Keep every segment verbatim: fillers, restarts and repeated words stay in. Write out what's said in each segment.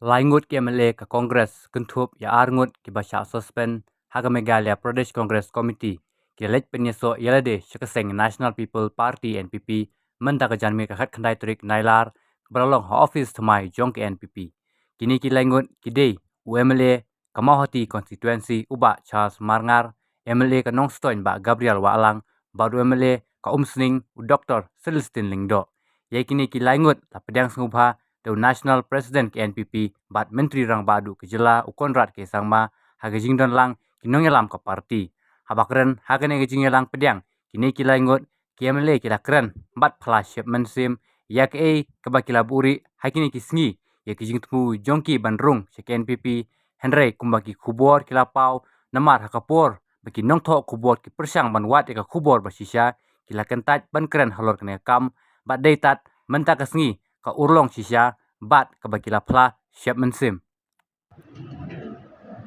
Lai ngut ki M L A ka Congress kynthup ïa ar ngut kiba shah suspend ha ka Meghalaya Pradesh Congress Committee ki la leit pynïasoh ïa lade sha ka seng National People Party, N P P, mynta ka janmiet ka khatkhyndai tarik Nailar, ba la long ha office thymmai jong ka N P P. Kine ki lai ngut ki dei u M L A ka Mawhati constituency u Bah Charles Marngar, M L A ka Nongstoiñ Bah Gabriel Wahlang, bad u M L A ka Umsning u Doktor Celestine Lyngdoh. Ïa kine ki lai ngut la pdiang sngewbha da u National President ka N P P bad Myntri Rangbah Duh ka jylla u Conrad K Sangma ha ka jingdon lang ki nongïalam ka party. Haba kren ha kane ka jingïalang pdiang, kine ki lai ngut ki M L A ki la kren bad phylla shep mynsiem ïa kaei kaba ki la buhrieh ha kine ki sngi ïa ki jingthmu jong ki ban rung sha ka N P P, hynrei kumba ki khubor ki la paw, namar ha ka por ba ki nongthoh khubor ki pyrshang ban wad ïa ka khubor ba shisha, ki la kyntait ban kren halor kane ka kam, bad dei tad mynta ka sngi ka urlong shisha bad kaba ki la phylla shep mynsiem.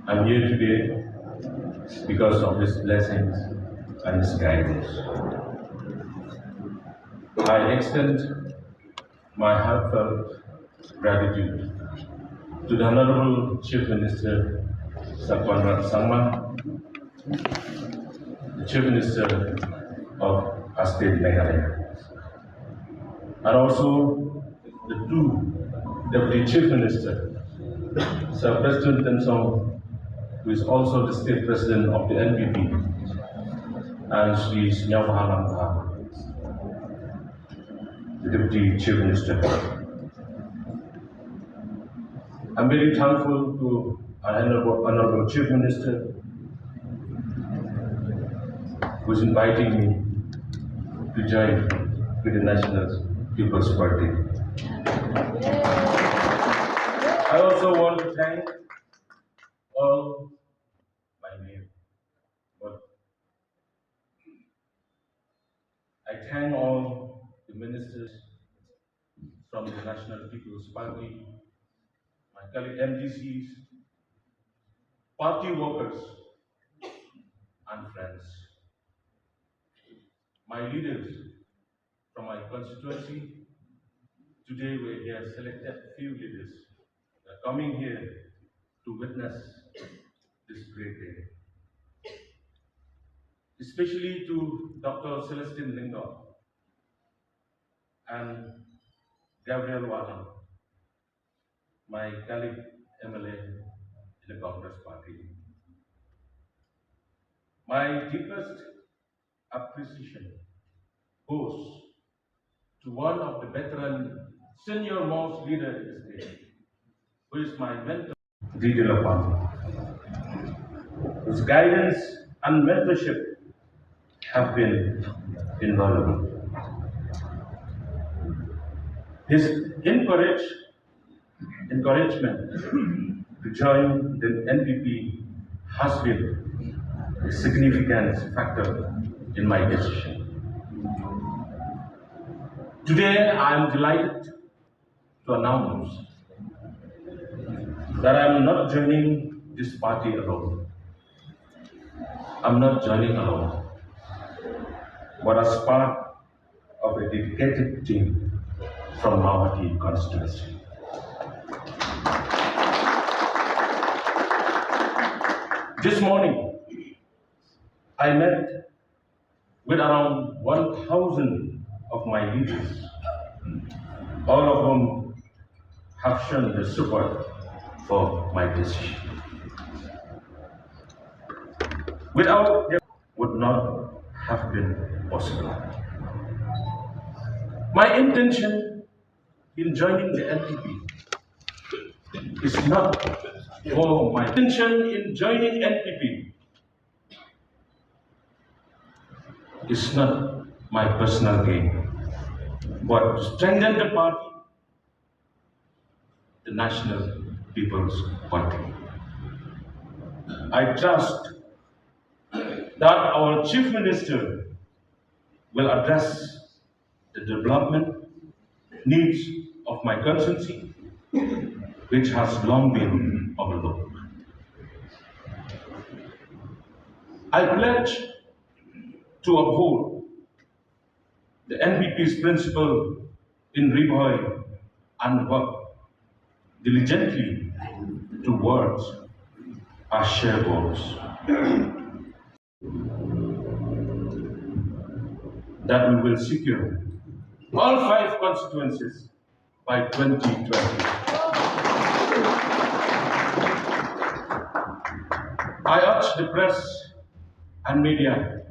I'm here today because of His blessings and His guidance. I extend my heartfelt gratitude to the Honorable Chief Minister, Sir Conrad Sangma, the Chief Minister of our state Meghalaya, and also the two Deputy Chief Minister, Sir Prestone Tynsong, who is also the state president of the N P P, and Shri Sniawbhalang Dhar, the Deputy Chief Minister. I'm very thankful to our Honorable, Honorable Chief Minister, who is inviting me to join with the National People's Party. I also want to thank all my name, but I thank all the ministers from the National People's Party, my colleague M D Cs, party workers, and friends. My leaders from my constituency, today we're here selected few leaders. They're coming here to witness this great day. Especially to Doctor Celestine Lyngdoh and Gabriel Wahlang, my colleague M L A in the Congress Party. My deepest appreciation goes to one of the veteran senior most leader in the state, who is my mentor, Didi Lapang, whose guidance and mentorship have been invaluable. His encourage, encouragement to join the N P P has been a significant factor in my decision. Today, I am delighted to announce that I am not joining this party alone. I'm not joining alone, but as part of a dedicated team from Mawhati constituency. This morning, I met with around one thousand of my leaders, all of whom have shown their support for my decision. Without them, would not have been possible. My intention in joining the N P P is not for my intention in joining N P P is not my personal gain, but to strengthen the party, the National People's Party. I trust that our Chief Minister will address the development needs of my constituency, which has long been overlooked. I pledge to uphold the N P P's principle in Ri Bhoi and work diligently towards our shared goals. That we will secure all five constituencies by twenty twenty. I urge the press and media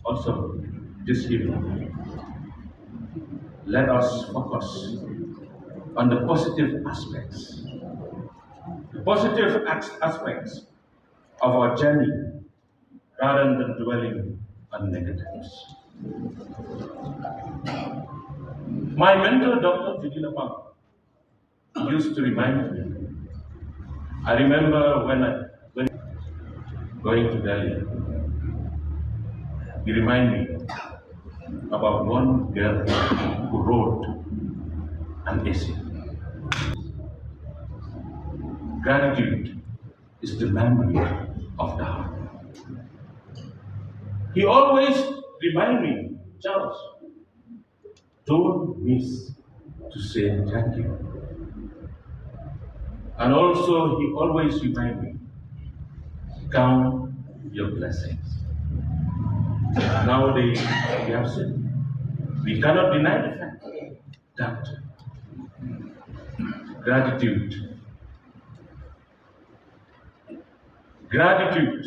also this evening. Let us focus on the positive aspects, the positive as- aspects of our journey rather than dwelling on negatives. My mentor, Doctor Judy Lapang, used to remind me. I remember when I when going to Delhi, he reminded me about one girl who wrote an essay. Gratitude is the memory of the heart. He always remind me, Charles, don't miss to say thank you. And also, he always remind me, count your blessings. Nowadays, we have seen, we cannot deny the fact that gratitude, gratitude,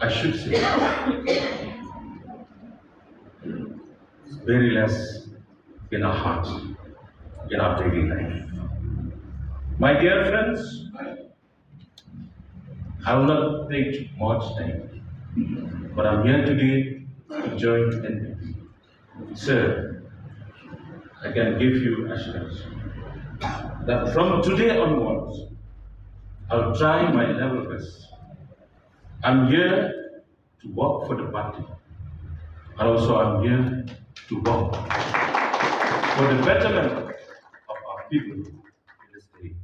I should say, very less in our hearts, in our daily life. My dear friends, I will not take much time, but I'm here today to join N P P. Sir, I can give you assurance that from today onwards, I'll try my level best. I'm here to work for the party, and also I'm here to work for the betterment of our people in this day.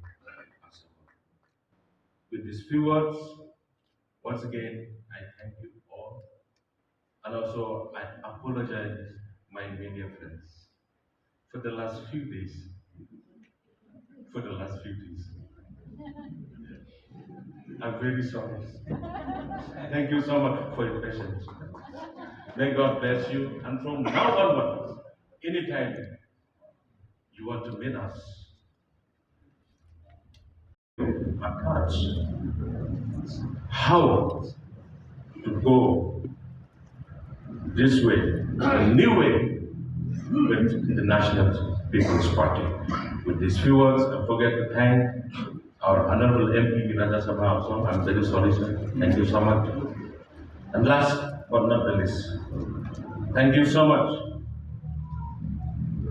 With these few words, once again, I thank you all. And also, I apologize, my media friends, for the last few days. For the last few days. I'm very sorry. Thank you so much for your patience. May God bless you. And from now onwards, anytime you want to meet us, approach, how to go this way, a new way with the National People's Party. With these few words, I forget to thank our Honorable M P Rajya Sabha also. I'm very sorry, sir. Thank you so much. And last but not the least, thank you so much,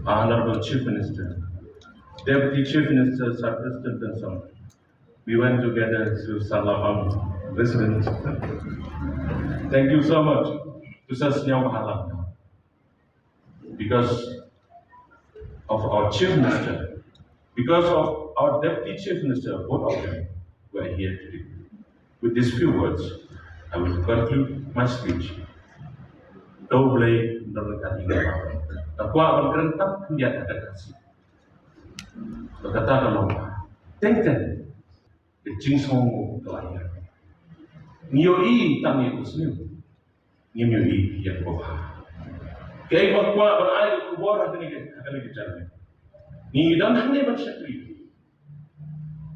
Honorable Chief Minister, Deputy Chief Minister Sir Prestone Tynsong. We went together to Sir Lawang residence. Thank you so much to Sir Sniawbhalang. Because of our Chief Minister, because of our Deputy Chief Minister, both of them were here today. With these few words, I will conclude my speech. To Blei, nda ka ïa ka kwah ban kren tang khyndiat ha ka Khasi. Ba kata ka long teng teng ka jingsngew ka la ïa. Ngi ïohi tang ïa ka sniew. Ngim ïohi ïa ka bha. Kaei ba kwah ban ai ka khubor ha kane ka, ha kane ka janmiet. Ngi don hangne ban shakri.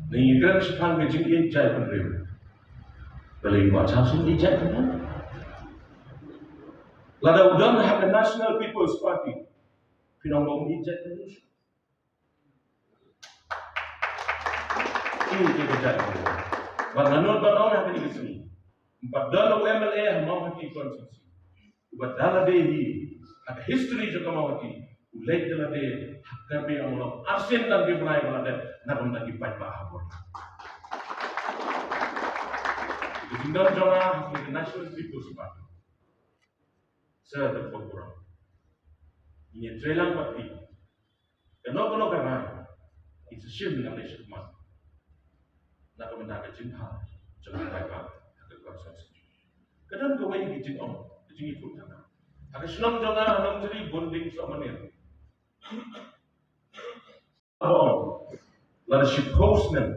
Ngi kren shaphang ka jingïeit jaitbynriew. Balei ba cha shu ïeit jaitbynriew? Lada u don ha ka National People's Party, phi nang ba um ïeit jaitbynriew. Ki ki ka jait. Ba nga nud ba ong ha kane ka sngi. Ba don u M L A ha Mawhati constituency uba da lade hi ha ka history jong ka Mawhati, u leit da lade ha Karbi Anglong arsien dang ki bnai ba la dep na ka bynta ki paidbah ha border. Ka jingdon jong nga ha ka National People's Party. Sir Dr. Burom, ngi ïa trei lang bad phi. Kano kano ka rai, ngi sa shim nangne shakhmat na ka bynta ka jingthaw jong ka paidbah ha ka constituency. Ka don kawei ka jingong, ka jingïathuh tang ha ka shnong jong nga ha Nongthyri, Bunding Sohmaniang. Ba ong, lada shiphew snem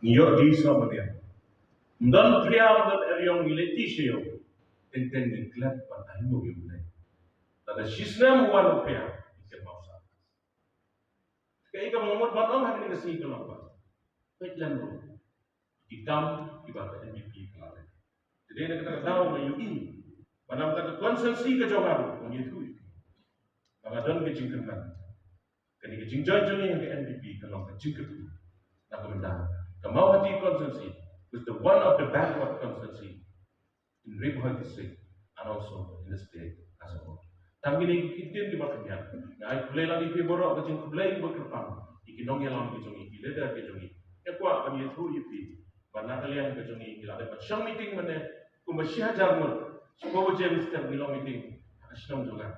ngi ïoh die sha madiang, ym don phria, ym don eriong, ngi leit die sha ïew, teng teng ngi klet ban ai nguh ïa U Blei. Lada shi snem u wan u phria, ngi kynmaw sah. Kaei kaba nga mut ban ong ha kane ka sngi ka long ba, peit lem ruh ki kam kiba ka N P P ka la leh. Te dei na kata ka daw nga ïohi ba na kata ka constituency ka jong nga ruh nga ïathuh ïa phi ba nga don ka jingkyrmen. Kane ka jingjoin jong ngi ha ka N P P ka long ka jingkyrkhu na ka bynta ka Mawhati constituency, which is the one of the backward constituency in Ri Bhoi district and also in the state as a whole. Tang kine ki ktien kiba khyndiat, nga ai khublei lang ïa phi baroh, ka jingkhublei kaba kyrpang ïa ki nongïalam ki jong ngi, ki leader ki jong ngi. Nga kwah ban ïathuh ïa phi ba na ka liang ka jong ngi, ngi la dep ban shong meeting mynne kumba shi hajar ngut, shiphew baje mynstep ngi long meeting ha ka shnong jong nga.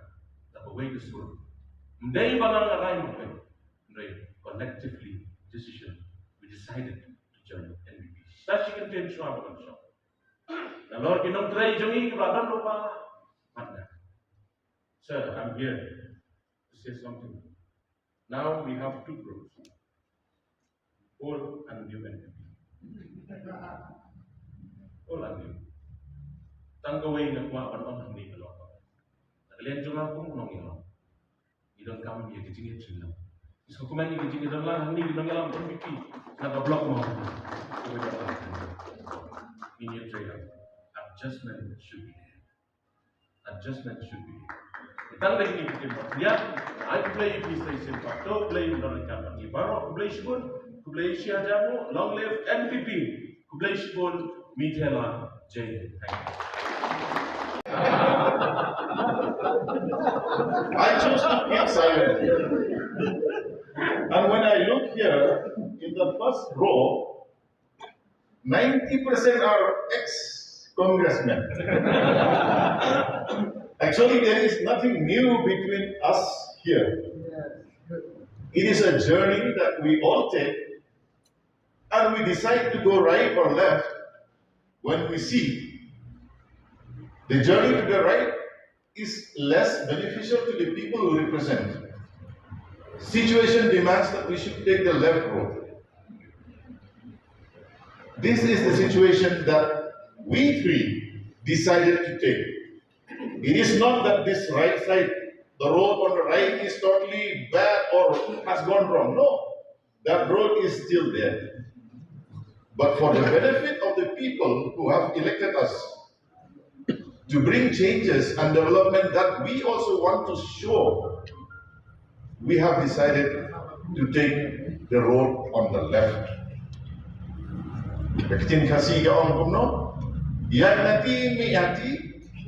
Da kawei ka sur, ym dei ba nga nga rai mynne, hynrei collectively decision, we decided to join N P P. Sa shi kyntien shuwa ba ngan shong. Nalor ki nongtrei jong ngi kiba don lypa, partner. Sir, I'm here to say something. Now we have two groups. Old and new N P P. Old and new. Tang kawei nga kwah ban ong hangne ka long, na ka liang jong nga kum u nongïalam, ngi donkam ïa ka jingïatreilang. Ngi sngewkmen ïa ka jingïadon lang hangne ki nongïalam N P P na ka block mo. Ngi ïatreilang. Adjustment should be there. Adjustment should be there. Tang da kine ki ktien ba khyndiat, ai khublei ïa phi sa shisien, to khublei ïa phi baroh, khublei shibun, khublei shi hajar nguh, long live N P P. Khublei shibun, Meitei la, Jai Hind. Thank you. I choose to keep silent. And when I look here in the first row, ninety percent are ex-congressmen. Actually, there is nothing new between us here. It is a journey that we all take, and we decide to go right or left when we see the journey to the right is less beneficial to the people we represent. Situation demands that we should take the left road. This is the situation that we three decided to take. It is not that this right side, the road on the right is totally bad or has gone wrong. No, that road is still there. But for the benefit of the people who have elected us to bring changes and development that we also want to show, we have decided to take the road on the left. Ka ktien Khasi ka ong kumno? Ïaid na ti, mih ha ti,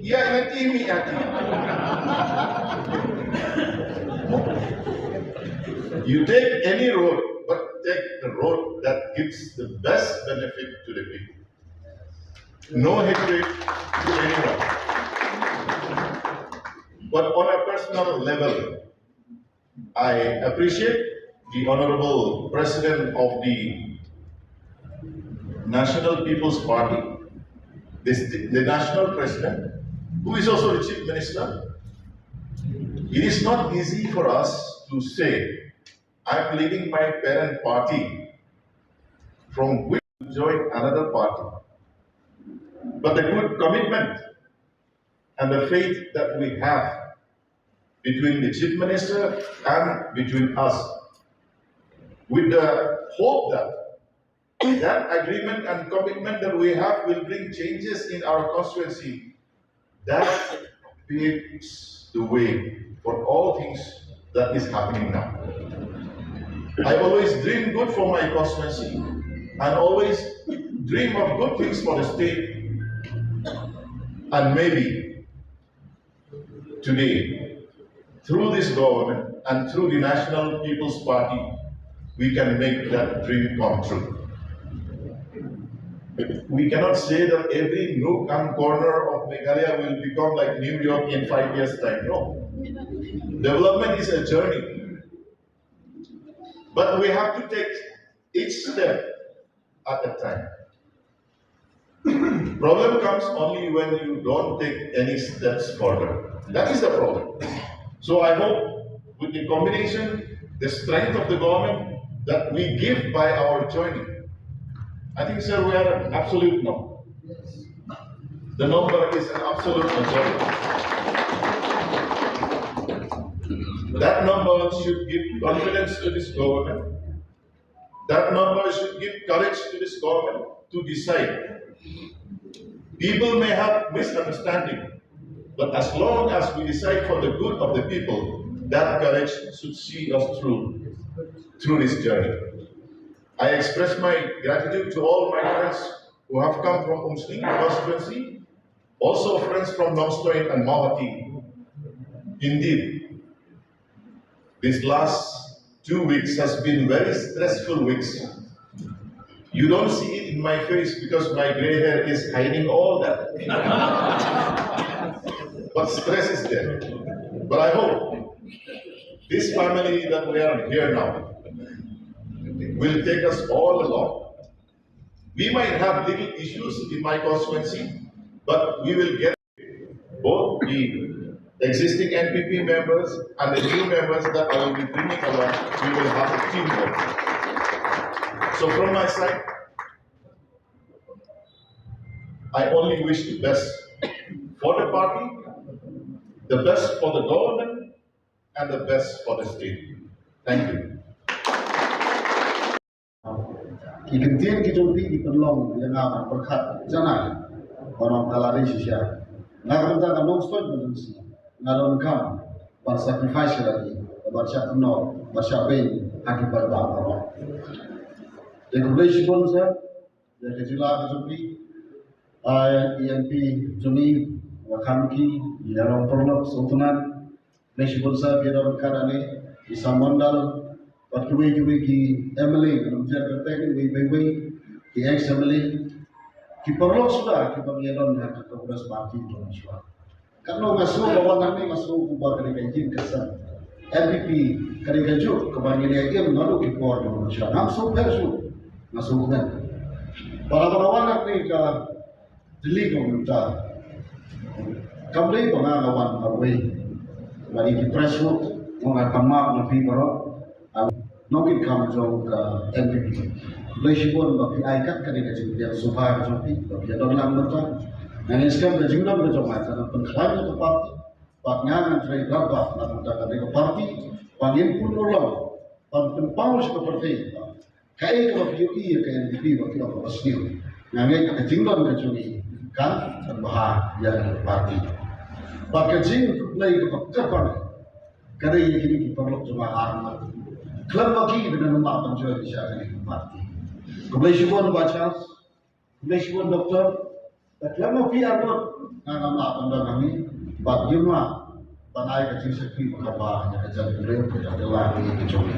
ïaid na ti, mih ha ti. You take any road, but take the road that gives the best benefit to the people. No hatred to anyone. But on a personal level, I appreciate the Honorable President of the National People's Party, the, the National President, who is also the Chief Minister. It is not easy for us to say, "I'm leaving my parent party from which to join another party." But the good commitment and the faith that we have between the Chief Minister and between us, with the hope that that agreement and commitment that we have will bring changes in our constituency, that paves the way for all things that is happening now. I always dream good for my constituency and always dream of good things for the state. And maybe today, through this government and through the National People's Party, we can make that dream come true. We cannot say that every nook and corner of Meghalaya will become like New York in five years' time. No. Development is a journey. But we have to take each step at a time. Problem comes only when you don't take any steps further. That is the problem. So I hope with the combination, the strength of the government that we give by our joining. I think, sir, we are an absolute no. The number is an absolute majority. That number should give confidence to this government. That number should give courage to this government to decide. People may have misunderstanding, but as long as we decide for the good of the people, that courage should see us through through this journey. I express my gratitude to all my friends who have come from Umsning constituency, also friends from Nongstoin and Mawhati. Indeed, these last two weeks has been very stressful weeks. You don't see it in my face because my gray hair is hiding all that. But stress is there. But I hope this family that we are here now will take us all along. We might have little issues in my constituency, but we will get both the existing N P P members and the new members that I will be bringing along. We will have a teamwork. So from my side, I only wish the best for the party, the best for the government, and the best for the state. Thank you. Ki kyntien ki jong phi ki pynlong ïa nga ban pyrkhat janai ban ong ka la dei shisha. Nga ka bynta ka Nongstoiñ constituency nga donkam ban sacrifice ïa lade, ban shah kynnoh, ban shah beiñ ha ki paidbah baroh. Te khublei shibun sir ïa ka jylla ka jong phi, ïa i M P jong ngi, Wakhamki, ïa Rong Pyrlok Sultanate, khublei shibun sir ïa ka jingïadon kane, i Sam Mondal, bad kiwei kiwei ki M L A, ngam jer kyrteng iwei pa iwei, ki ex M L A, ki paralok suda kiba ngi ïadon ha ka Congress Party jong ngi shuwa. Katno nga sngew ba wan hangne nga sngew kumba ka dei ka ïing ka sem. N P P ka dei kajuh kaba ngi la im naduh ki por jong ngi shuwa. Ngam sngew pher shuh, nga sngew kmen. Bad haba nga wan hangne ka Delhi ka mynta, kam dei ba nga nga wan marwei. Bad ïa ki press ruh nga ong ai pan map na phi baroh. Nongkitkam jong ka N P P. Khublei shibun ba phi ai kat kane ka jingpdiang sngewbha ka jong phi ba phi ïadon lang mynta. Nga ngeit skhem ka jingdon ka jong nga ka nang pynkhlaiñ ïa ka party. Bad nga ngan trei radbah na ka bynta kane ka party ba ngin pynurlong ban pynpaw sha ka pyrthei ba kaei kaba phi ïohi ïa ka N P P ba phi ong kaba sniew. Nga ngeit ka jingdon ka jong ngi kan pynbha ïa ka party. Bad ka jingkhublei kaba kyrpang ka dei ïa kine ki paralok jong nga arngut. Khlem ma ki te ngam lah ban join sha kane ka party. Khublei shibun Bah Charles, khublei shibun Doctor, te khlem ma phi arngut nga ngam lah ban don hangne. Bad ngim lah ban ai ka jingsakhi ba kaba ïa ka jaitbynriew ka jylla ka jong ngi.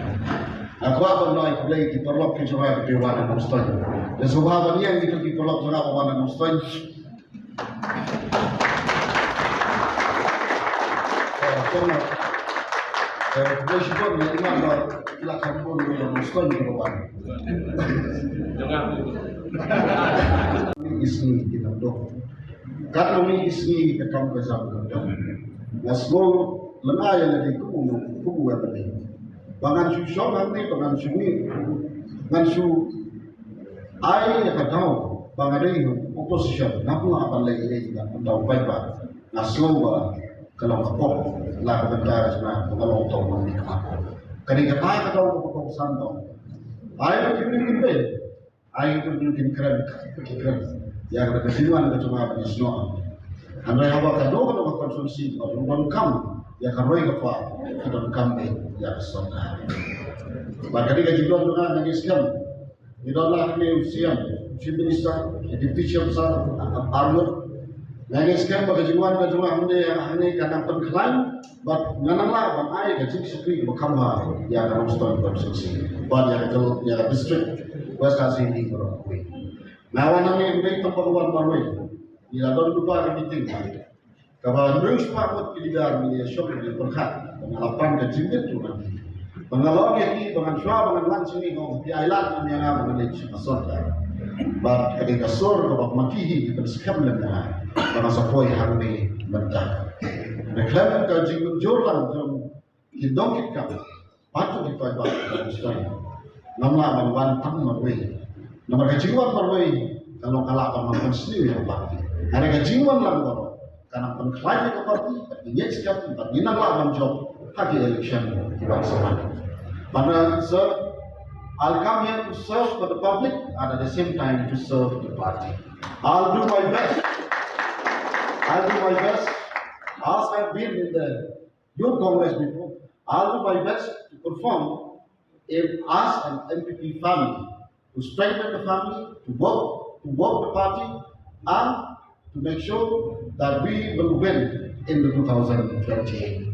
Nga kwah ban ai khublei ki paralok ki jong nga kiba wan na Nongstoiñ. Ïa sngewbha ban ïeng ïa ki paralok jong nga ba wan na Nongstoiñ. Ki sngi ki nang dok. Kat ma ngi ki sngi ka kam ka jam ka dang. Nga sngew lyngngai ïa lade kum u, kum u M L A. Ba ngan shu shong hangne, ba ngan shu ngi, ngan shu ai ïa ka daw ba nga dei opposition, ngam lah ban leh ei ei ban daw paidbah. Nga sngew ba ka long ka pop la ka bynta ka jong nga ba nga long tang nongmihkhmat. Ka dei kata ka daw kaba kongsan daw. Ai ba ki briew kin beiñ, ai ba ki briew kin kren, ki kren ïa kata ka jingwan ka jong nga ban ïasnoh. Hynrei haba ka daw ka daw ka constituency ba donkam ïa ka roi ka par, ka donkam beiñ ïa ka sorkar. Ba ka dei ka jingdon jong nga, nga ngeit skhem. Ngi don la hangne u C M, Chief Minister, Deputy C M sir, arngut. Nga ngeit skhem ba ka jingwan ka jong nga hangne, hangne ka nang pynkhlaiñ bad ngan nang lah ban ai ka jingshakri kaba kham bha ïa ka Nongstoiñ constituency bad ïa ka jylla, ïa ka district West Khasi Hills baroh kawei. Nga wan hangne ym dei tang ban wan marwei. Ngi la don lypa ka meeting. Kaba hynriew spah ngut ki leader ngi ïa shong ngi pyrkhat ba nga la pan ka jingmut jong nga. Ba nga la ong ïa ki ba ngan shuwa ba ngan wan sha ngi, nga ong phi ai lad ïa nga ba ngan leit sha ka sorkar. Bad ka dei ka sur kaba ma ki hi ki pynskhem lem ïa nga ba nga sa poi hangne mynta. Nga khlem ka jingmynjur lang jong Ki dong ki kam, bad ki paidbah West Bengal. Ngam lah ban wan tang marwei. Namar ka jingwan marwei ka long ka lah ban wan continue ïa ka party. Hynrei ka jingwan lang baroh ka nang pynkhlaiñ ïa ka party, bad ngi ngeit skhem ba ngin nang lah ban jop ha ki election kiban sa wan. But, uh, sir, I'll come here to serve for the public and at the same time to serve the party. I'll do my best. I'll do my best. As I've been in the Youth Congress before, I'll do my best to perform in, as an N P P family, to strengthen the family, to work, to work the party, and to make sure that we will win in the two thousand twenty-eight.